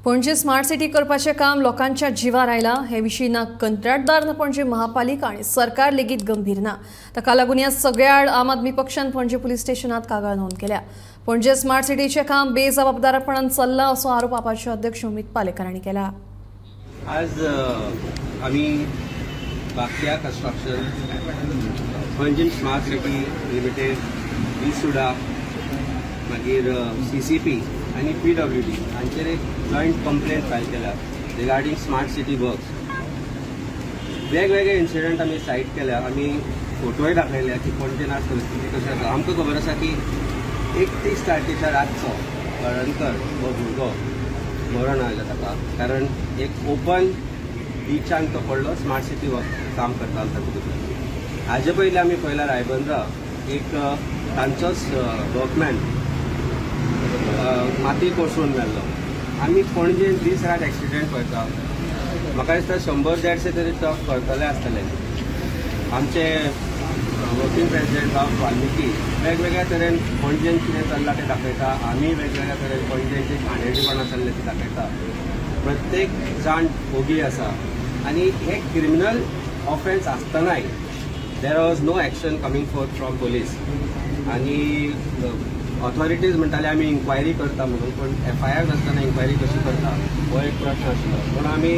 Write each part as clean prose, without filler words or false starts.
Panaji smart city करपाचें काम लोकांच्या जिवार आयलां. हे विशीं ना कंत्राटदार ना पणजे महापालिका आनी सरकार लेगीत गंभीर ना. ताका लागून ह्या सगळ्या आड आम आदमी पक्षान पणजे पुलीस स्टेशनात कागाळ नोंद केल्या. पणजे स्मार्ट सिटीचें काम बेजबाबदारपणान चल्लां असो आरोप आपाचे अध्यक्ष अमित पालेकर हांणी केला. आज आमी Bakya construction, Panjim smart city limited, इसुडा, मागीर CCP आनी PWD हांचेर एक जॉयंट कंप्लेंट फायल केल्या रिगार्डींग स्मार्ट सिटी वर्क्स. वेगवेगळे इन्सिडंट आमी सायट केल्या, आमी फोटोय दाखयल्या की पणजेन आज परिस्थिती कशी आसा. आमकां खबर आसा की 31 तारखेच्या रातचो हळणकर हो भुरगो मरण आयलो ताका, कारण एक ओपन बिचान तो पडलो. स्मार्ट सिटी वर्क काम करतालो तातूंत. हाजे पयलीं आमी पळयला रायबंद्रा एक तांचोच वर्कमॅन माती कोसळून मेल्लो. आमी पणजेन दीस रात एक्सिडंट पळयता. म्हाका दिसता 100-150 तरी ट्रक करतले आसतले. आमचे वर्किंग प्रेसिडेंट बाब वाल्मिकी वेगवेगळ्या तरेन पणजेन कितें चल्लां तें दाखयता. आमी वेगवेगळ्या तरेन पणजेन जे घाणेरडेपणां चल्लें तें दाखयता. प्रत्येक जाण ओगी आसा आनी हे क्रिमिनल ऑफेन्स आसतनाय there was no action coming forth from police. आनी ऑथॉरिटीज म्हणटाले आमी इन्क्वायरी करता म्हणून, पूण FIR नासतना इन्क्वायरी कशी करता हो एक प्रश्न आशिल्लो. म्हणून आमी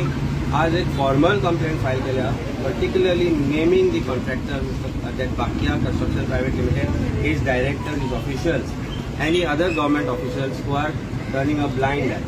आज एक फॉर्मल कंप्लेंट फायल केल्या, particularly naming the contractor that Bakya construction private limited, his director, his officials any other government officials who are turning a blind eye.